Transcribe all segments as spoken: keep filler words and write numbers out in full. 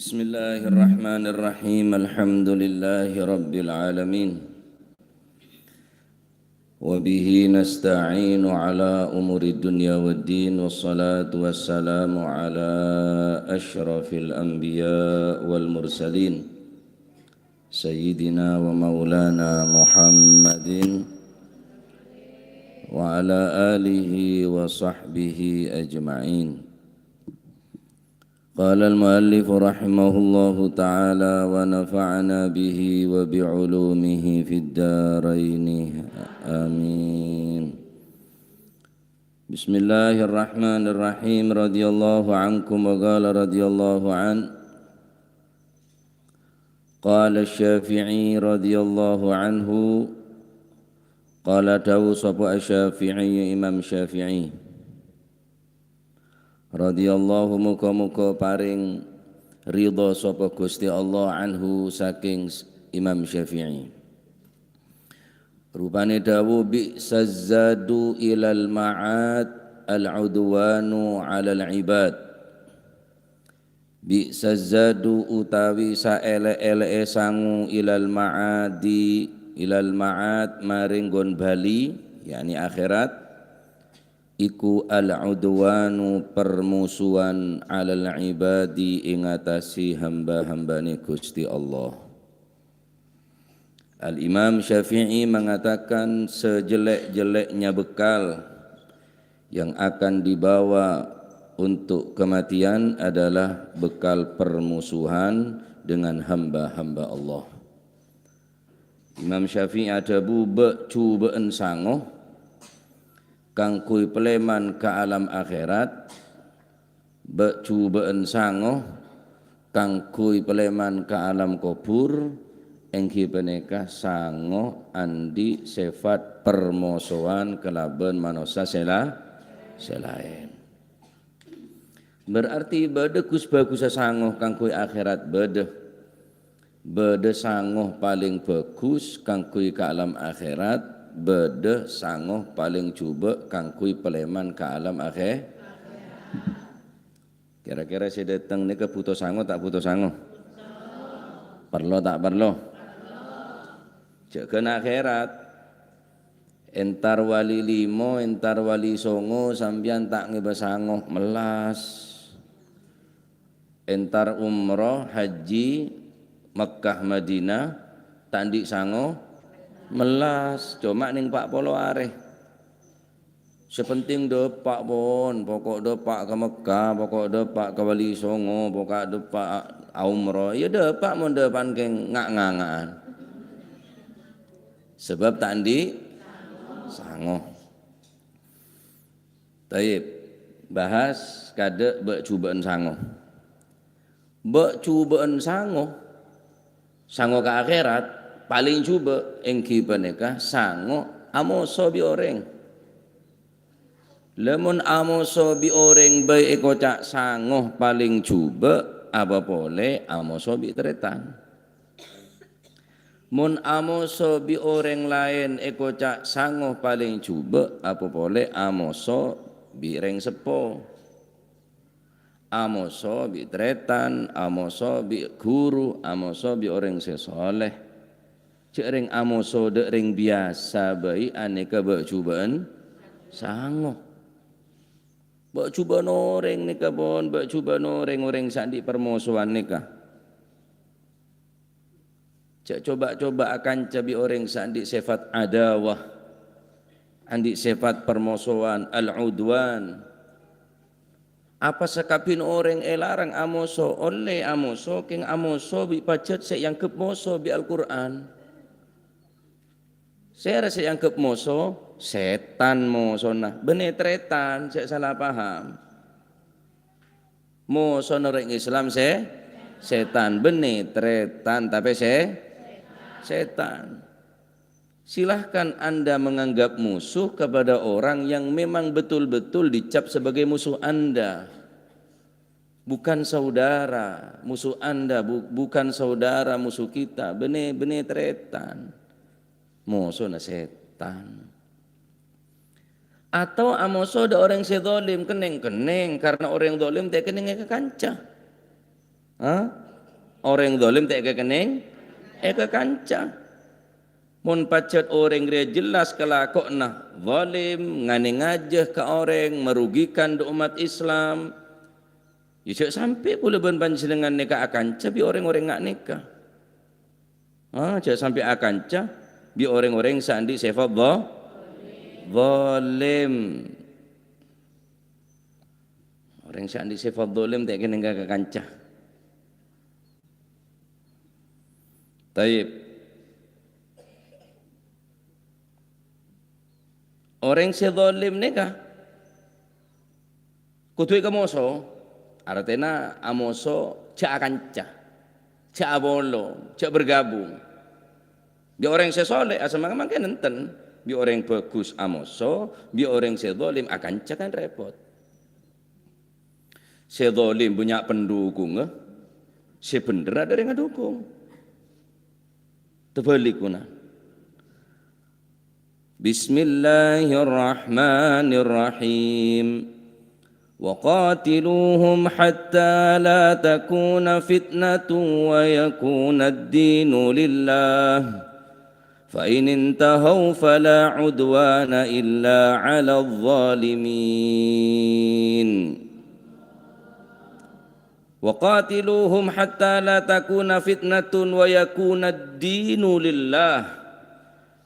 بسم الله الرحمن الرحيم. الحمد لله رب العالمين. وبه نستعين على أمور الدنيا والدين، والصلاة والسلام على أشرف الأنبياء والمرسلين، سيدنا ومولانا محمد وعلى آله وصحبه أجمعين. قال المؤلف رحمه الله تعالى ونفعنا به وبعلومه في الدارين. آمين. بسم الله الرحمن الرحيم. رضي الله عنكم وقال رضي الله عنه. قال الشافعي رضي الله عنه. Qala, dawuh sapa Asy-Syafi'i, Imam Syafi'i. Radhiyallahu, muga-muga paring ridha sapa Gusti Allah anhu saking s-, Imam Syafi'i. Rupane dawuh, "Bi'saz zadu ilal ma'ad al-udwanu 'alal ibad." "Bi'saz zadu," utawi saele-ele'e sango, "ilal ma'adi," ilal ma'ad, maring nggon bali, yakni akhirat. Iku al-udwanu, permusuhan, 'alal ibadi, ing atase hamba-hambane Gusti Allah. Al-Imam Syafi'i mengatakan sejelek-jeleknya bekal yang akan dibawa untuk kematian adalah bekal permusuhan dengan hamba-hamba Allah. Imam Syafi'i adhabu, "Be'-juba'an sango kaangguy paleman ka alam akhirat, be'-juba'an sango kaangguy paleman ka alam kobur, enggi paneka sango andhi' sefat permosowan kalaban manossa se la-, se laen." Berarti badha gus-bagussa sango kaangguy akhirat, badha. Badha sango paleng bagus kaangguy ka alam akhirat, badha sango paleng juba' kaangguy paleman ka alam akhe-, kira-kira se dhateng neka buto sango, ta' buto sango? Parlo, ta' parlo? Jagana akhirat. Entar wali limo, entar wali songo, sampeyan ta' ngeba sango, mellas. Entar umroh, haji, Mekkah, Madinah, ta' andhi' sango, mellas. Coma neng pa' polo are. Se penting dapa', pon. Poko' dapa' ka Mekkah, poko' dapa' ka Wali Songo, poko' dapa' a-, umroh. Ya dapa', mon dapa'an keng nga'-nganga'an. Sebab ta' andhi' sango. Tayyib, bahas kada' ba'-juba'an sango. Ba'-juba'an sango, sango ka akhirat, paleng juba' enggi paneka sango amoso bi' oreng. Lamon amoso bi' oreng bai ekoca' sango paleng juba', apa pole amoso bi' taretan. Mon amoso bi' oreng laen ekoca' sango paleng juba', apa pole amoso bi' reng seppo. Amoso bi' taretan, amoso bi' guru, amoso bi' oreng se soleh. Ja' reng amoso dha' reng biyasa bai aneka ba'-juba'an sango. Ba'-juba'an oreng neka, pon, ba'-juba'an oreng-oreng se andhi' permosowan neka. Ja' coba-coba akanca bi' oreng se andhi' sefat adawah, andhi' sefat permosowan, al-udwan. Apa sakabin oreng elarang amoso? Olle amoso, keng amoso bi' pajat se eanggep moso bi' Al-Qur'an. Sera se eanggep moso? Setan mosona. Benne taretan, ja' sala paham. Mosona oreng Islam se-, setan. Benne taretan, tape se-, setan. Silahkan Anda menganggap musuh kepada orang yang memang betul-betul dicap sebagai musuh Anda. Bukan saudara, musuh Anda bu-, bukan saudara musuh kita. Benne, benne taretan. Mosona setan. Atau amoso dha' oreng se zalim, kenneng-kenneng, karena oreng zalim ta' kennengnge ka kanca. Ha? Orèng zalim ta' èkakennèng, èkakanca. Mon pajhât orèng rèya jelas kalakowanna zalim, nganèngajâ ka orèng, marugikan dâ' ommat Islam, iyâ jhâ' sampè' kaulâ bân panjhennengngan nèka akanca bi' orèng-orèng nga' nèka. Ah, jhâ' sampè' akanca bi' orèng-orèng sè andi' sèfat dha-, zalim. Orèng sè andi' sèfat zalim ta' kennèng ka-, kakanca. Tayyib. Orèng sè zalim nèka kodhu èkamoso, artèna amoso jhâ' akanca, jhâ' apolong, jhâ' bergabung. Bi' orèng sè soleh, asemma mangkèn enten. Bi' orèng bhâghus amoso, bi' orèng sè zalim akanca kan rèpot. Sè zalim bânnya' pendukungnga, sè bhendher adâ' rèng adukung. Tabhâlik, ghuna. Bismillahirrahmanirrahim. Wa qatiluhum hatta la takuna fitnatun wa yakuna ad-dinu lillah. Fa in intahau fala udwana illa 'alal zalimin. Wa qatiluhum hatta la takuna fitnatun wa yakuna ad-dinu lillah.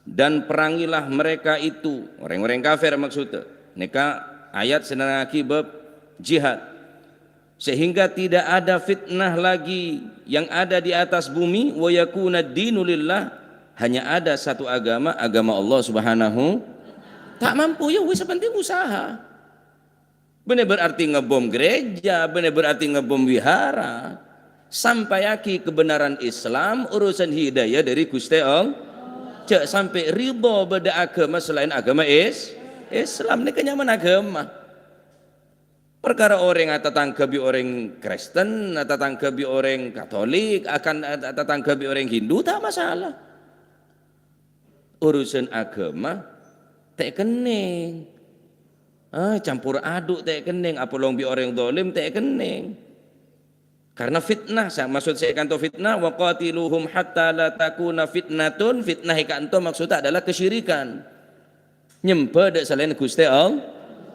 Dan perangilah mereka itu, orèng-orèng kafir maksudnya. Nèka ayat sè nerrangngaghi bab jihad. Sehingga tidak ada fitnah lagi yang ada di atas bumi, wa yakuna ad-dinu lillah, hanya ada satu agama, agama Allah Subhanahu. Ta' mampu, ya wis, sè penting usaha. Bânnè berarti ngebom gereja, bânnè berarti ngebom wihara. Sampayaghi kebenaran Islam, urusan hidayah dâri Ghustè Allah. Jhâ' sampè' ridho bâdâ agama salaèn agama Is-, Islam. Nèka nyamana agama. Parkara orèng atatangghâ bi' orèng Kristen, atatangghâ bi' orèng Katolik, akan at-, atatangghâ bi' orèng Hindu, ta' masalah. Urusan agama ta' kennèng. Ah, campur aduk ta' kennèng, apolong bi' orèng zalim ta' kennèng. Karena fitnah, sa-, maksud sè è ka'anto fitnah, "Wa qatiluhum hatta la takuna fitnatun." Fitnah è ka'anto maksudnya adalah kesyirikan. Nyembhâ dâ' salaèn Ghustè Allah.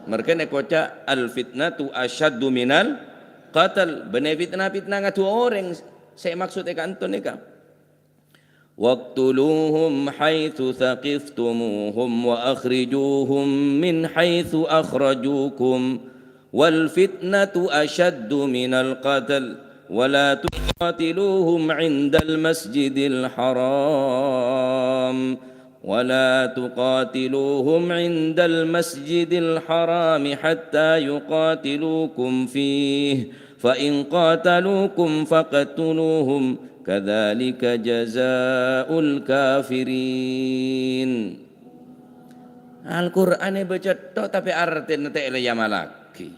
Marghâna èkoca', "Al-fitnatu asyaddu minal qatl." Bânnè fitnah-fitnah ngadhu orèng sè maksud è ka'anto nèka. "Waqtuluhum haitsu tsaqiftumuhum wa akhrijuhum min haitsu akhrajukum. Wal fitnatu asyaddu minal qatl. Wa la tuqatiluhum 'indal masjidil haram." ولا تقاتلوهم عند المسجد الحرام حتى يقاتلوكم فيه فإن قاتلوكم فاقتلوهم كذلك جزاء الكافرين. Al-Qur'an èbâca tok, tapè artèna ta' èyamalaghi.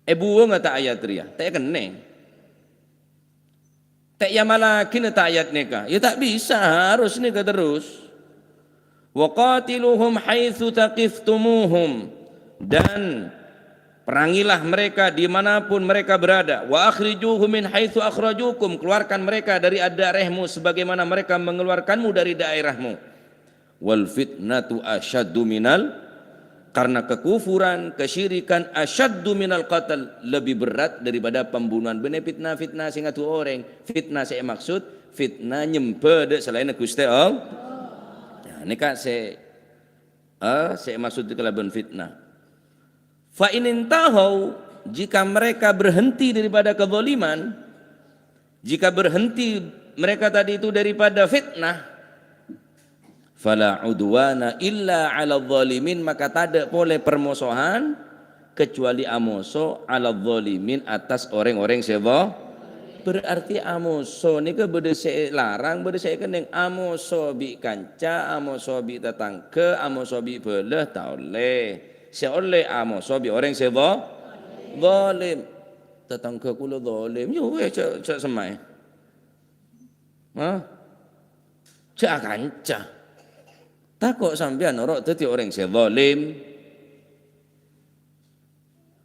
Èbuwângnga ta' ayat rèya, ta' èkennèng. Ta' èyamalaghina ta' ayat nèka? Ya ta' bisa, harus nèka terus. "Wa qatiluhum haitsu tsaqiftumuhum." Dan perangilah mereka di mana pun mereka berada. "Wa akhrijuhum min haitsu akhrajukum." Keluarkan mereka dari daerahmu sebagaimana mereka mengeluarkanmu dari daerahmu. "Wal fitnatu asyaddu minal," karena kekufuran, kesyirikan, "asyaddu minal qatl," lebih berat daripada pembunuhan. Bânnè fitnah-fitnah sè ngadhu orèng. Fitnah sè èmaksud, fitnah nyembhâ dâ' salaènna Ghustè Allah. Nah, nèka sè, eh, sè èmaksud kalabân fitnah. "Fa in intahau," jika mereka berhenti daripada kezaliman, jika berhenti mereka tadi itu daripada fitnah, "fala udwana illa 'alal zalimin," maka tadâ' polè permosohan kecuali amoso 'alal zalimin, atas orèng-orèng sè za-, berarti amoso nèka bâdâ sè larang, bâdâ sè kennèng. Amoso bi' kanca, amoso bi' tatangghâ, amoso bi' bhâlâ, ta' ollè. Sè ollè amoso bi' orèng sè za-, zalim. Tatangghâ kaulâ zalim, ya wis, jhâ', jhâ' semma'è. Hah? Jhâ' akanca. Tako' sampèyan noro' dhâddhi orèng sè zalim.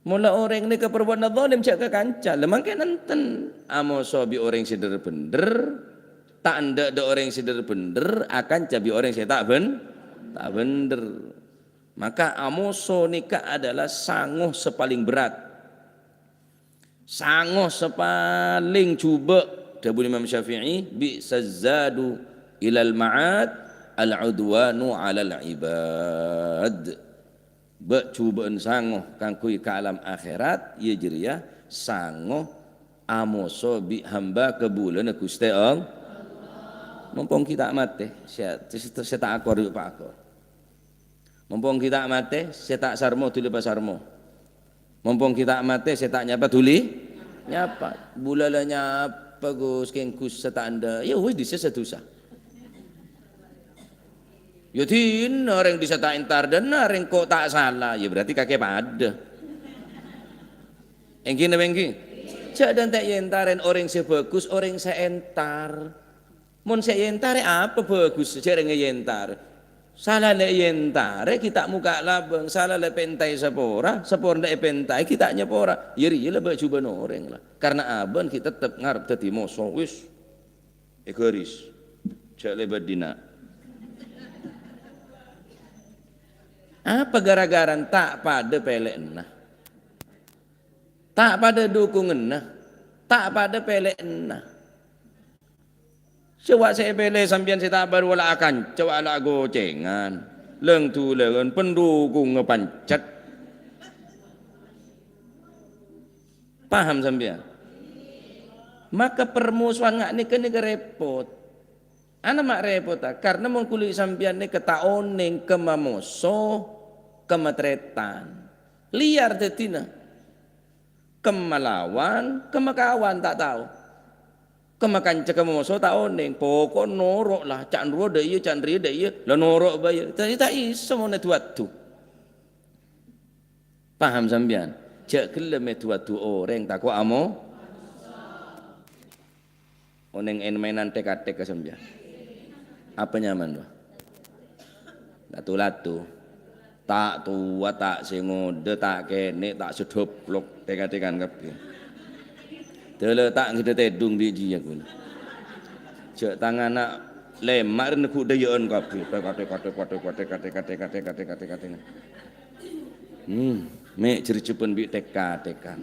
Mola orèng nèka parbuwâtana zalim jhâ' ka kanca, la mangkèn enten. Amoso bi' orèng sè dhâr-bhendher, ta' endâ' dâ' orèng sè dhâr-bhendher, akanca bi' orèng sè ta' bhen-, ta' bhendher. Maka amoso nèka adalah sango sè palèng berat. Sango sè palèng jhubâ', dhâbuna Imam Syafi'i, "Bi'saz zadu ilal ma'ad al-'udwanu 'alal 'ibad." Bâ'-jhubâ'ân sango kaangghuy ka alam akhèrat, iyâ jârèya sango amoso bi' hamba kabulâna Ghustè Allah. Mompong ghi' ta' matè, sè, sè, sè ta' akor yu' pakor. Mompong ghi' ta' matè, sè ta' sarmo dhuli pasarmo. Mompong ghi' ta' matè, sè ta' nyapa dhuli nyapa. Bulâ la nyapa, Gus, kèng Gus sè ta' endâ'. Yâ wis, dissa sè dhusa. Yâ dinna rèng dissa ta' entar, dinna rèng ko' ta' sala, yâ berarti kakè padâ. Èngghi napa èngghi? Jhâ' dântè' èntarè orèng sè bhâghus, orèng sè entar. Mon sè èntarè apa bhâghus, jhâ' rèng èntar. Sala la èntarè ghi' ta' mokka' labâng, sala la èpèntaè sapora, sapora la èpèntaè ghi' ta' nyapora. Yâ rèya la bâ'-jhubâ'ân orèng la. Karna abâ'na ghi' tettep ngarep dhâddhi moso, wis. È ghâris. Jhâ' lèbât dinna'. Apa ghârâ-ghârâna ta' padâ pèlèyanna? Ta' padâ dhukunganna? Ta' padâ pèlèyanna? Sè wa' sè èpèlè sampèyan sè ta' bârâ' wa' la akanca, wa' la agocèngan. Lèng-dhulèngan, pendukungnga pancet. Paham sampèyan? Maka parmosowan nga' nèka, nèka rèpot. Ana ma' rèpot, a, karna mon kulâ sampèyan nèka ta' onèng kemma moso, kemma tarètan. Lèyar dhâddhina. Kemma lawan, kemma kawan, ta' tao. Kemma kanca, kemma moso, ta' onèng. Pokok noro' la, ca'na rowa dâ' iyâ, ca'na rèya dâ' iyâ, la noro' bhâi. Ta', ta' iso mon èdu-adu. Paham sampèyan? Jhâ' ghellem èdu-adu orèng tako' amo-, onèng en-, mainan tèka-tèka sampèyan. Apa nyaman, Pak? Latu-latu. Ta' towa, ta' sè ngodâ, ta' kènè', ta' sè dhoplok, tèka-tèkan kabbhi. Dâlâ ta' ngghi tèdung dhi' jiyâ kulâ. Jhâ' tang ana' lèma' rè neggu' dâjâ'ân kabbhi. Tèka-tèka, tèka-tèka. Hmm, mè' jhârjhâbhân bi' tèka-tèkan.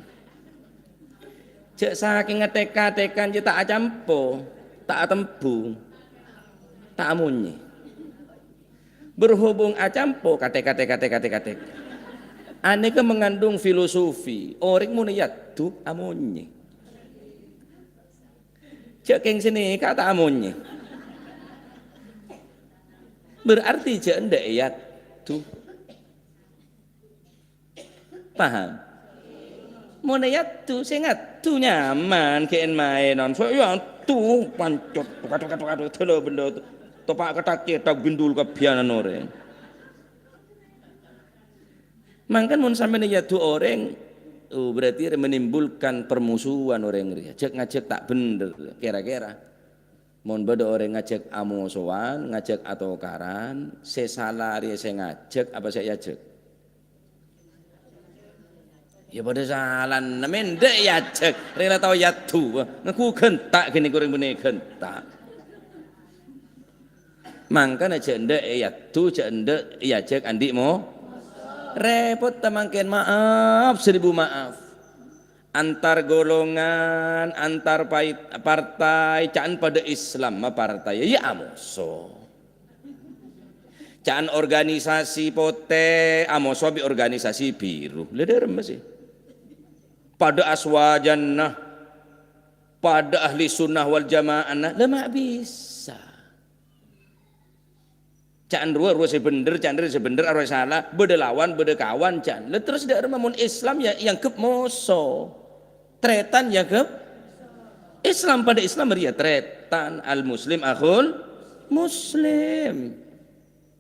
Jhâ' sakènga tèka-tèkan jiyâ ta' acampo, ta' atembung, ta' amonyè. Berhubung acampo, katè, katè, katè, katè, katè. Anèka mengandung filosofi, orèng mon èyaddu amonyè. Jhâ' kèng sanèka ta' amonyè. Berarti jhâ' endâ' èyaddu. Paham? Mon èyaddu, sè ngaddu nyaman, ghi' en-maènan. Sè èyaddu, pancot, kadhu, kadhu, kadhu, dâlâ bendâ, topa' kathak-cèthak bindul kabbhiyanan orèng. Mangkana mon sampèyan èyaddu orèng, oh, berarti menimbulkan permusuhan orèng rèya. Jhâ' ngajhâk ta' bhendher, kèra-kèra. Mon bâdâ orèng ngajhâk amosowan, ngajhâk atokaran, sè sala rèya sè ngajhâk apa sè èajhâk? Ya padâ salana, mendâ' èajhâk, rèng la tao èyaddu, ngaku ghânta' ghânèka orèng bânnè ghânta'. Mangkana jhâ' endâ' èyaddu, jhâ' endâ' èajhâk andi' mo-, rèpot ta' mangkèn, maaf, seribu maaf. Antar golongan, antar pait-, partai, ca'na padâ Islam, ma partai, ya amoso. Ca'na organisasi potè, amoso bi' organisasi biru. Lha dâremma sih. Padâ aswajanna, padâ ahli sunnah wal jamaahna, lha ma' bisa. Ca'na rowa, rowa sè bhendher, ca'na rèya sè bhendher, arowa sala, bâdâ lawan, bâdâ kawan, ca'na. Lha terros dâ' remma mon Islam ya èangghep moso. Tarètan èangghep Islam, padâ Islam rèya tarètan, al muslim akhul muslim.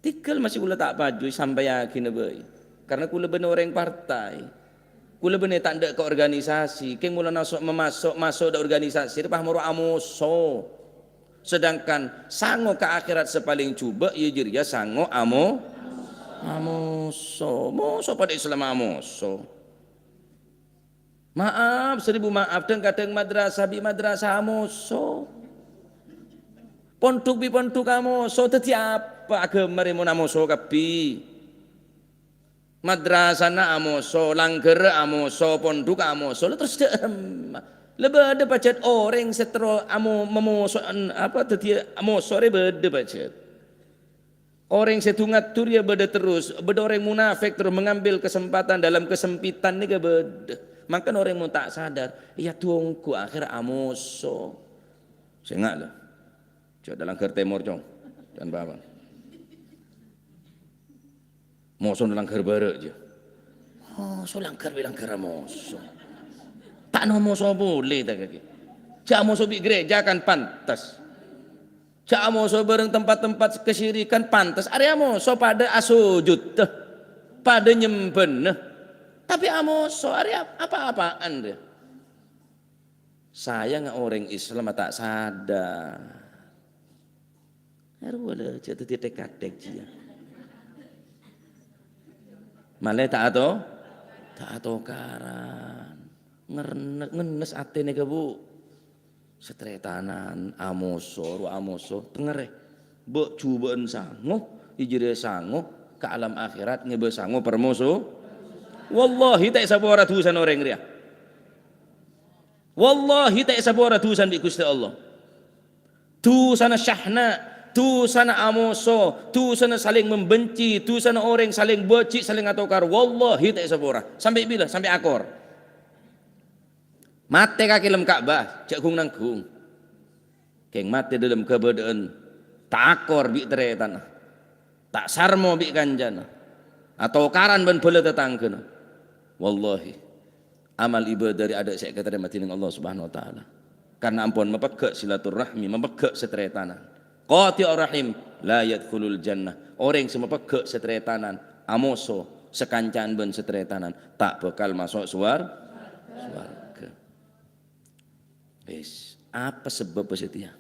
Tèghâl masih kulâ ta' pajui sampèyaghina bhâi. Karna kulâ bânnè orèng partai. Kulâ bânnè ta' endâ' ka organisasi, kèng mola naso' mamaso', maso' dâ' organisasi, rèpa moro amoso. Sedangkan sango ka akhèrat sè palèng jhubâ', ya jârèya sango amo-, amoso. Moso padâ Islam amoso. Maaf, seribu maaf, dhâng-kadhâng madrasah bi' madrasah amoso. Pondhuk bi' pondhuk amoso, dhâddhi apa aghâma rè mon amoso kabbhi? Madrasana amoso, langghârra amoso, pondhuka amoso, la terros dhâ' remma. La bâdâ pajhât orèng sè terro amo-, mamoso, apa, dhâddhiyâ amoso rè bâdâ pajhât. Orèng sè du-ngaddu rèya bâdâ terros, bâdâ orèng munafik terros mengambil kesempatan dalam kesempitan nèka bâdâ. Mangkana orèng mon ta' sadar, iyâ du ongghu akhèr amoso. Sènga' la. Jhâ' dâ' langghâr tèmor, Cong. Jhân bâbâng. Moso langghâr bârâ' jiyâ. Moso langghâr bi' langghâr amoso. Ta' nomoso polè ta' kakè. Jhâ' amoso bi' gereja kan pantes. Jhâ' amoso bâreng tempat-tempat kesyirikan pantes. Arèya amoso padâ asojudda. Padâ nyembhâna. Tapè amoso arèya ap-, apa-apaan rèya. Sayangnga orèng Islam ta' sadar. Arowa la, jhâ' dhâddhi thèk-kathèk jiyâ. Malè ta' ato-, ta' atokaran. Ngerne-, ngennes atèna, Bu. Sataretanan, amoso, ro amoso, tengngerrè. Bâ' jhubâ'ân sango, jârèya sango, ka alam akhèrat ngèbâ sango parmoso. Wallahi ta' èsapora dhusana orèng rèya. Wallahi ta' èsapora dhusana bi' Ghustè Allah. Dhusana syahna, dhusana amoso, dhusana salèng membenci, dhusana orèng salèng bâji', salèng atokar. Wallahi ta' èsapora. Sampè' bilâ? Sampè' akor. Matè ka kèlem Ka'bah, jhâ' ghung-nangghung. Kèng matè dâlem kabâdâ'ân ta' akor bi' tarètanna, ta' sarmo bi' kancana, atokaran bân bhâlâ tatangghâna. Wallahi, amal ibadah rè adâ' sè èkatarèma dhinèng Allah Subhanahu wa Ta'ala. Karna ampon mapegghâ' silaturrahmi, mapegghâ' sataretanan. Qati'ur rahim la yadkhulul jannah. Orèng sè mapegghâ' sataretanan, amoso, sakancaan bân sataretanan, ta' bhâkal maso' suwar-, suwarghâ. Wis, apa sebab satèya?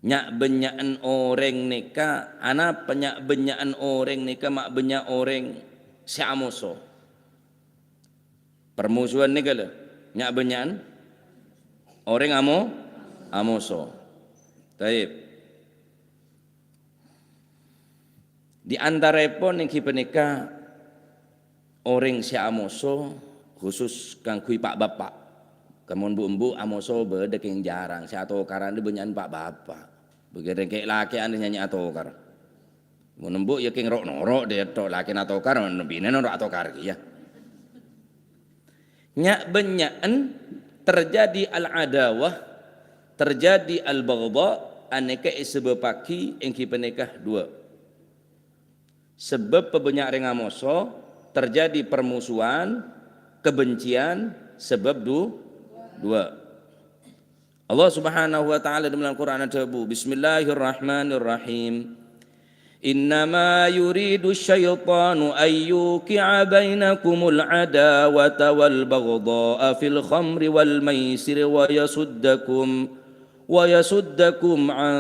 Nya'-bânnya'an orèng nèka, anapa nya'-bânnya'an orèng nèka ma' bânnya' orèng sè amoso? Parmosowan nèka lho, nya'-bânnya'an orèng amo-, amoso. Taib. Di antaraèpon èngghi panèka orèng sè amoso, khusus kaangghuy pa'-bapa'. Ka mon bu'-embu' amoso bâdâ kèng jhârâng, sè atokaran bânnya'an pa'-bapa'. Bâgiyân rèng kè'-lakè'an nyanyè atokar. Mon embu' ya kèng ro'-noro' dhiyâ tok, lakèna atokar, binèna ro' atokar kèya. Nya'-bânnya'an terjadi al-adawah, terjadi al-baghdha, anèka èsabâbbhâghi èngghi panèka duwâ'. Sabâb pabânnya' rèng amoso, terjadi permusuhan, kebencian, sabâb du-, duwâ'. Allah Subhanahu wa Ta'ala dâlem Al-Qur'an adhâbu, "Bismillahirrahmanirrahim. Innama yuridu syaitanu an yuqi'a bainakumul adawata wal baghdha'a fil khamri wal maisir wa yasuddakum, wa yasuddakum an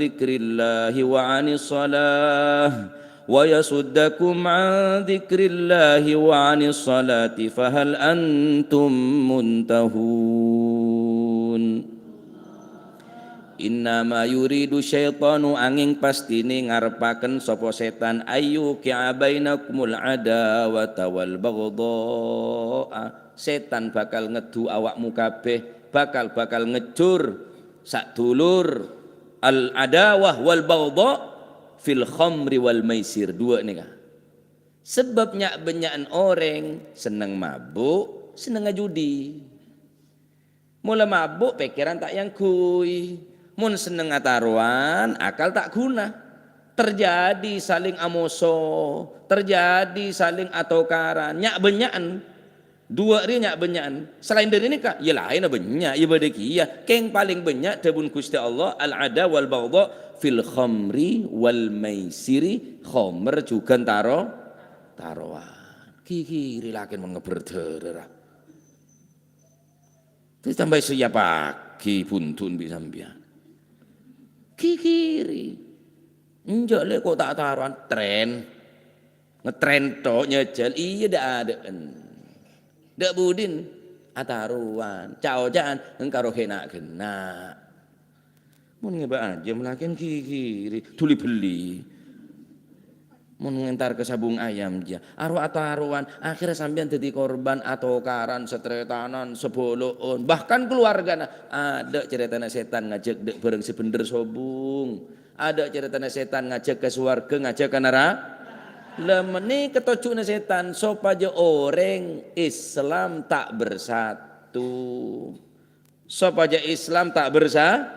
dzikrillahi wa anis shalah." Wa yasuddakum an dzikrillahi wa anis shalati fahal antum muntahun. Innama yuridu syaitanu, angèng pastèna ngarebbhâghi sapa sètan, ayyuqi'a bainakumul adawata wal baghdha'a. Sètan bhâkal ngeddhu awa'mu kabbhi, bhâkal, bhâkal ngejjhur sadulur, al-adawah wal baghdha fil khamri wal maisir, duwâ' nèka. Sabâb nya'-bânnya'an orèng senneng mabu', senneng ajudi. Mola mabu', pèkkèran ta' èangghuy. Mon senneng atarowan, akal ta' ghuna. Terjadi saling amoso, terjadi saling atokaran, nya'-bânnya'an. Duwâ' rèya nya'-bânnya'an. Salaèn dâri nèka, ya laènna bânnya', ya bâdâ kèya. Kèng palèng bânnya' dhâbuna Ghustè Allah, "Al-ada wal baghdha fil khamri wal maisiri," khamr jhughân taro-, tarowan. Ghighiri lakèn mon ngebbher dârâ, ra. Terros tambâi sèyapaghi bhundu'na bi' sampèyan. Ghighiri. Enjâ' lè ko' ta' tarowan, trèn. Ngetrèn tok nyajhâl, iyâ dâ'-adâ'ân. Dâ' budina, atarowan, ca'-oca'an, engkaro ghenna'-ghenna'. Mon ngèbâ ajâm lakèn ghighiri, dhuli bellî. Mon ngèntar ka sabung ayam, jâ, aro-atarowan, akhèrra sampèyan dhâddhi korban atokaran, sataretanan, sabâlâ'ân, bahkan kaluwargana. Adâ' carètana sètan ngajhâk dâ' bhârâng sè bhendher sobung. Adâ' carètana sètan ngajhâk ka sowarghâ, ngajhâk ka nara-, la, mènè katojjhuna sètan sopajâ orèng Islam ta' bersatu. Sopajâ Islam ta' bersa-,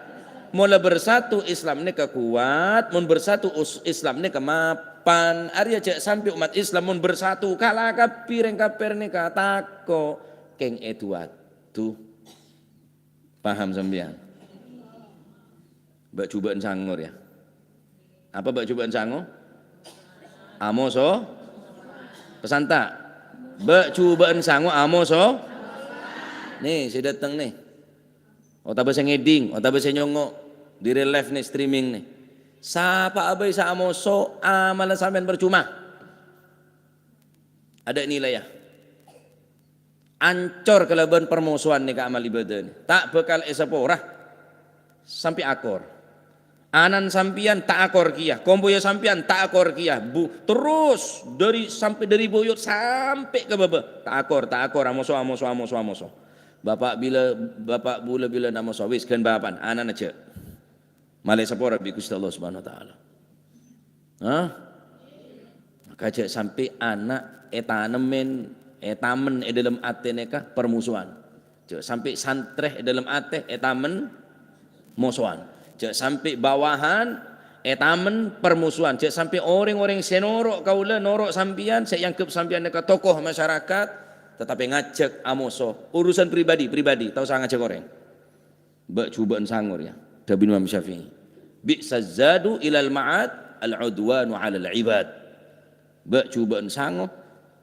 mola bersatu Islam nèka kowat, mon bersatu us-, Islam nèka mapan. Arèya jâ' sampè' ommat Islam mon bersatu, kala kabbhi rèng kafir nèka tako', kèng èdu-adu. Paham sampèyan? Bâ' jhubâ'ân sango, yâ. Apa bâ' jhubâ'ân sango? Amoso? Pesanta'. Bâ' jhubâ'ân sango amoso? Nè, sè dâteng nè. Otabâ sè ngèdhing, otabâ sè nyongngo'. Diri live nè, streaming nè. Sapa'a bhâi sè amoso, amalla sampèyan parcoma. Adâ' nilaiya. Ancor kalabân parmosowan nèka amal ibâdâna. Ta' bhâkal èsapora sampè' akor. Ana'na sampèyan ta' akor kèya, kompoyya sampèyan ta' akor kèya. Bu-, terros dâri, sampè' dâri buyut sampè' ka bâbâ. Ta' akor, ta' akor, amoso, amoso, amoso, amoso. Bapa' bilâ, bapa' bulâ bilâ amoso, wis ghân bapa'na, ana'na jâ'. Malè sapora bi' Ghustè Allah Subhanahu wa Ta'ala. Hah? Maka jâ' sampè' ana' ètanemmen, ètamen è dâlem atè nèka parmosowan. Jâ' sampè' santrè è dâlem atè ètamen mosowan. Jâ' sampè' bawahan ètamen parmosowan. Jâ' sampè' orèng-orèng sè noro' kaulâ, noro' sampèyan, sè èangghep sampèyan nèka tokoh masyarakat, tetapi ngajhâk amoso. Urusan pribadi, pribadi, ta' osa ngajhâk orèng. Bâ' jhubâ'ân sango, yâ. Dhâbuna Imam Syafi'i, "Bi'saz zadu ilal ma'ad al-'udwanu 'alal 'ibad." Bâ' jhubâ'ân sango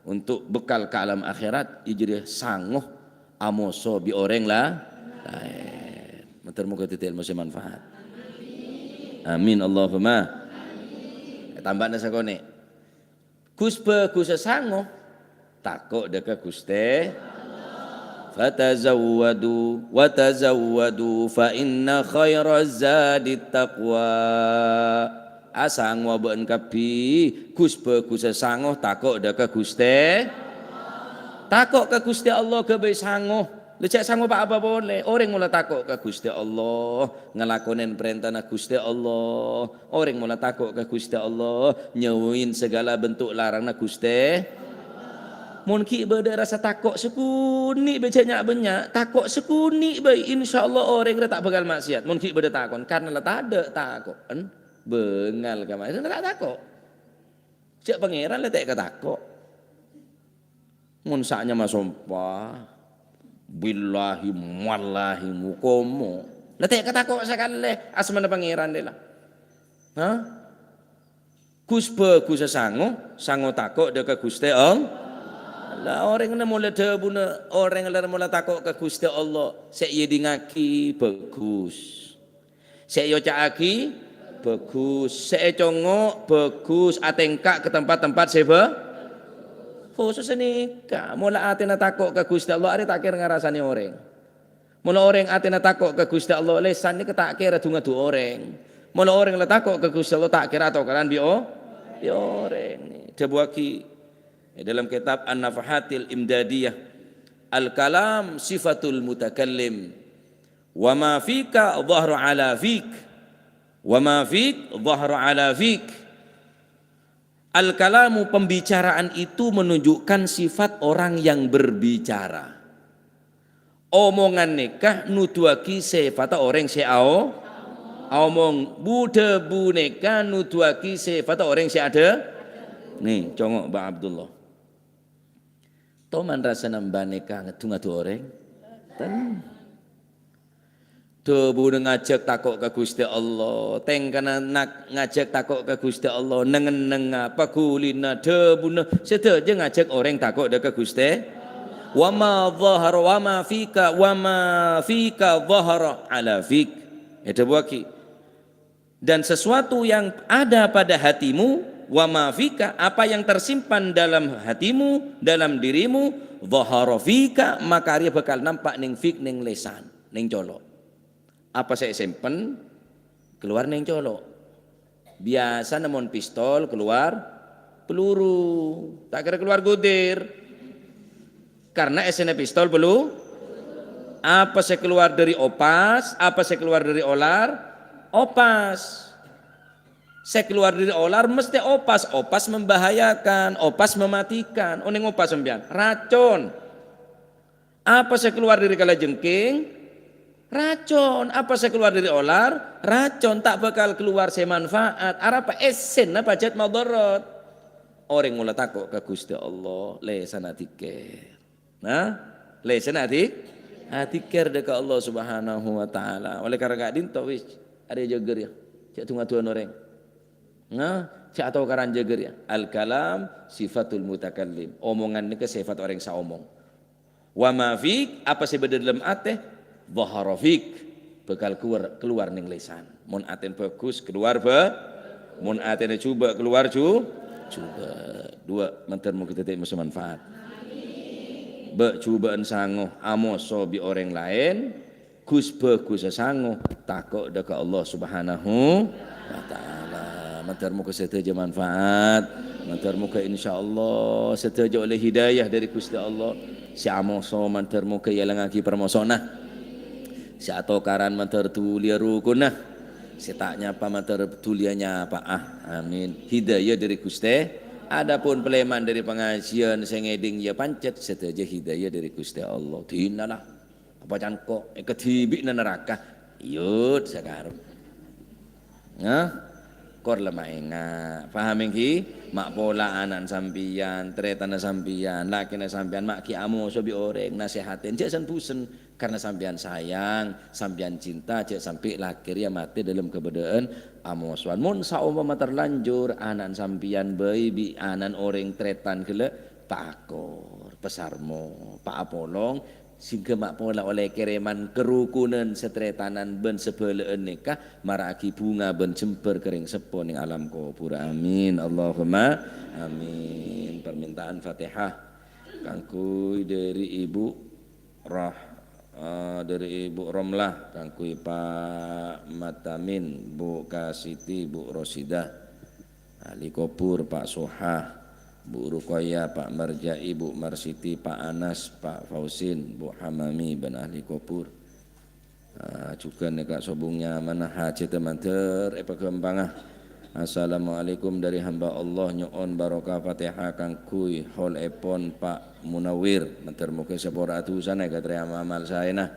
untuk bekal ka alam akhirat, iyâ jârèya sango amoso bi' orèng la-, laèn. Mator moghâ dhâddhi èlmo sè manfaat. Amin, Allahumma. Tambâna sakonè'. Gus-bhâgussa sango, tako' dâ' ka Ghustè. "Fatazawwadu, wa tazawwadu, fa inna khairaz zadit taqwa." Asangowa bâ'ân kabbhi, gus-bhâgussa sango, tako' dâ' ka Ghustè. Tako' ka Ghustè Allah ghâbây sango. La jâ' sango pa-apa polè. Orèng mola tako' ka Ghustè Allah, ngalakonè parèntana Ghustè Allah. Orèng mola tako' ka Ghustè Allah, nyauwin saghâlâ bentuk larangnga Ghustè. Mon ghi' bâdâ rasa tako' sakonè' bhâi, jâ' nya'-bânnya', tako' sakonè' bhâi, insyaallah orèng rèya ta' bhâkal ma'siyat. Mon ghi' bâdâ tako'en, karna la tadâ' tako'en, bângal ka ma'siyat, ta' tako'. Jâ' Pangèran la ta' èkatako'. Mon sa'nyama sompa, billahi, wallahi, mukomo. La ta' èkatako' sakalè, asmana Pangèran lè la. Hah? Gus-bhâgussa sango, sango tako' dâ' ka Ghustè Allah. La orèng la mola dhâbuna, orèng la mola tako' ka Ghustè Allah, sè èèdingngaghi bhâgus. Sè èoca'aghi, bhâgus. Sè ècongngo', bhâgus. Atèngka' ka tempat-tempat sè bhâ-, khusus nèka. Mola atèna tako' ka Ghustè Allah, arèya ta' kèra ngarasanè orèng. Mola orèng atèna tako' ka Ghustè Allah, lèsan nèka ta' kèra du-ngadu orèng. Mola orèng la tako' ka Ghustè Allah, ta' kèra atokaran bi' o-, bi' orèng. Dhâbuwaghi è dalam kitab An-Nafahatil Imdadiyah, "Al-kalam sifatul mutakallim." "Wa ma fika dhahara ala fik. Wa ma fik dhahara ala fik." Al-kalamu, pembicaraan itu menunjukkan sifat orang yang berbicara. Omongan nèka nuduwaghi sèfatta orèng sè ao-, aomong. Bu-, dhâbu nèka nuduwaghi sèfatta orèng sè adhâ-, nè, congo', Mbah Abdullah. Toman rasana mbâ nèka ngadu-ngadu orèng? Ten. Dhâbuna ngajhâk tako' ka Ghustè Allah, tèngkana nak-, ngajhâk tako' ka Ghustè Allah, neng-ennengnga, paghulina, dhâbuna, sadhâjâ ngajhâk orèng tako' dâ' ka Ghustè. "Wa ma dhahara, wa ma fika, wa ma fika dhahara ala fik." Èdhâbuwaghi, "Dan sesuatu yang ada pada hatimu, "Wa ma fika," apa yang tersimpan dalam hatimu, dalam dirimu, "dhahara fika," maka arèya bhâkal nampa' neng fik, neng lèsan, neng colo'. Apa sè èsempen, kalowar neng colo'. Biyasana mon pistol kalowar peluru, ta' kèra kalowar godir. Karena èssèna pistol pelu-, apa sè kalowar dâri opas, apa sè kalowar dâri olar, opas. Sè kalowar dâri olar mestè opas, opas membahayakan, opas mematikan. Onèng opas sampèyan, racon. Apa sè kalowar dâri kalajengking? Racon. Apa sè kalowar dâri olar? Racon. Ta' bhâkal kalowar sè manfaat. Arapa? Èssèna pajhât madharat. Orèng mola tako' ka Ghustè Allah, lèsanna dzikir. Nah, lèsanna dzi-, adzikir dâ' ka Allah Subhanahu wa Ta'ala. Oleh karena ka'dinto wis, arèya jâgâ rèya. Jhâ' dung-adungan orèng. Nah, jhâ' atokaran jâgâ rèya. Al-kalam sifatul mutakallim. Omongan nèka sifat orèng sè omong. "Wa ma fik," apa sè bâdâ dâlem atè, "dhahara fik," bhâkal kalowar, kalowar neng lèsan. Mon atèna bhâghus, kalowar bhâ-, mon atèna jhubâ', kalowar jhu-, jhubâ'. Duwâ', mandhâr moghâ dhâddhi masa manfaat. Bâ', jhubâ'ân sango, amoso bi' orèng laèn, ghus-bhâghussa sango, tako' dâ' ka Allah Subhanahu wa Ta'ala. Mandhâr moghâ sadhâjâ manfaat. Mandhâr moghâ insyaallah sadhâjâ ollè hidayah dâri Ghustè Allah. Sè amoso mandhâr moghâ èalangngaghi parmosona. Sè atokaran mandhâr dhuliyâ rukunna. Sè ta' nyapa mandhâr dhuliyâ nyapa'a. Amin. Hidayah dâri Ghustè. Adapun palèman dâri pangajiân sè ngèdhing ya pancèt sadhâjâ hidayah dâri Ghustè Allah. Dinala. Apa cangko'? Èkadhibi'na naraka. Yut, sakarep. Hah? Kor la maènga'. Paham ènggi? Ma' pola ana'na sampèyan, tarètanna sampèyan, lakèna sampèyan, ma' ghi' amoso bi' orèng, nasèhatè, jhâ' sen-bhusen. Karena sampèyan sayang, sampèyan cinta, jhâ' sampè' lakè rèya matè dâlem kabâdâ'ân amosowan. Mon saompama terlanjur, ana'na sampèyan bhâi bi' ana'na orèng tarètan ghellâ', pakor, pasarmo, paapolong, Sèngghâ ma' pola ollè kèrèman karukunan satarètanan bân sabhâlâ'ân nèka mara'aghi bhunga bân jembhâr ka rèng seppo nèng alam kobhur. Amin. Allahumma amin. Permintaan Fatihah kaangghuy dâri Ibu Rah-, eh, dâri Ibu Romlah, kaangghuy Pa' Matamin, Bu Kasiti, Bu Rosidah. Ahli kobhur, Pa' Sohah, Bu Rukoyah, Pa' Marja'i, Bu Marsiti, Pa' Anas, Pa' Fausin, Bu Hamami, bân ahli kobhur. Ah, jhughân nèka sobung nyamana hajhâddhâ mandhâr èpaghâmpanga. Assalamualaikum dâri hamba Allah, nyo'on barokah Fatihah kaangghuy haulèpon Pa' Munawir. Mandhâr moghâ sapora adhusana èkatarèma amal saèna.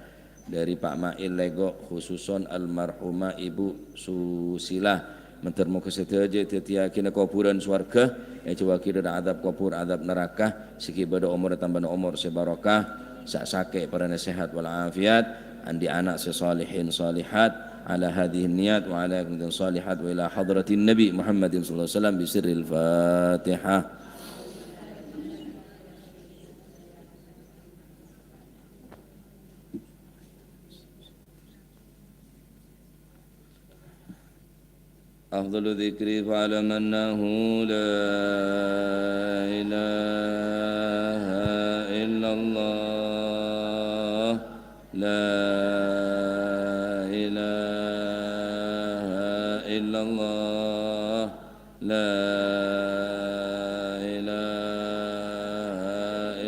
Dâri Pa' Ma'il Lego', khususon almarhumah Ibu Susila. Mandhâr moghâ sadhâjâ èdhâddhiyâghina kobhurân sowarghâ, èjhâuwâghi dâri adzab kobhur, adzab naraka, sè ghi' bâdâ omor ètambâna omor sè barokah, sa-, sakè' parèna sehat wal afiat, andi' ana' sè salihin salihat, ala hadzihin niyat wa ala yakin salihat wa ila hadratin Nabi Muhammadin sallallahu alaihi wasallam bi sirril Fatihah. أفضل الذكر فاعلم أنه لا إله إلا الله، لا إله إلا الله، لا إله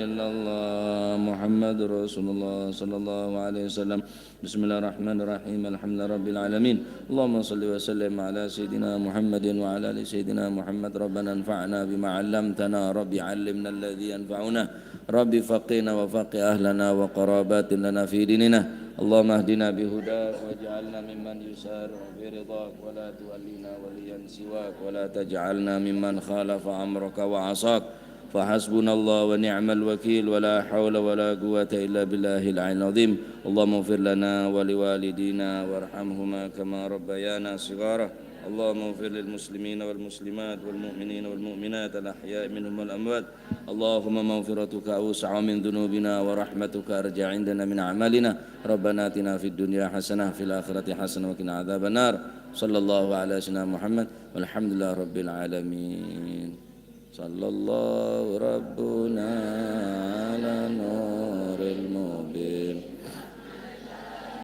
إلا الله، محمد رسول الله صلى الله عليه وسلم. بسم الله الرحمن الرحيم. الحمد لله رب العالمين. اللهم صل وسلم على سيدنا محمد وعلى آل سيدنا محمد. ربنا انفعنا بما علمتنا. رب علمنا الذي ينفعنا. رب فقهنا وفقه أهلنا وقرابات لنا في ديننا. اللهم اهدنا بهداك واجعلنا ممن يسارع في رضاك ولا تولنا وليا سواك ولا تجعلنا ممن خالف أمرك وعصاك. فحسبنا الله ونعم الوكيل، ولا حول ولا قوة إلا بالله العلي العظيم. اللهم اغفر لنا ولوالدينا وارحمهما كما ربيانا صغارا. اللهم اغفر للمسلمين والمسلمات والمؤمنين والمؤمنات الأحياء منهم والأموات. اللهم مغفرتك أوسع من ذنوبنا ورحمتك أرجى عندنا من أعمالنا. ربنا آتنا في الدنيا حسنة وفي الآخرة حسنة وقنا عذاب النار. صلى الله على سيدنا محمد والحمد لله رب العالمين. صلى الله ربنا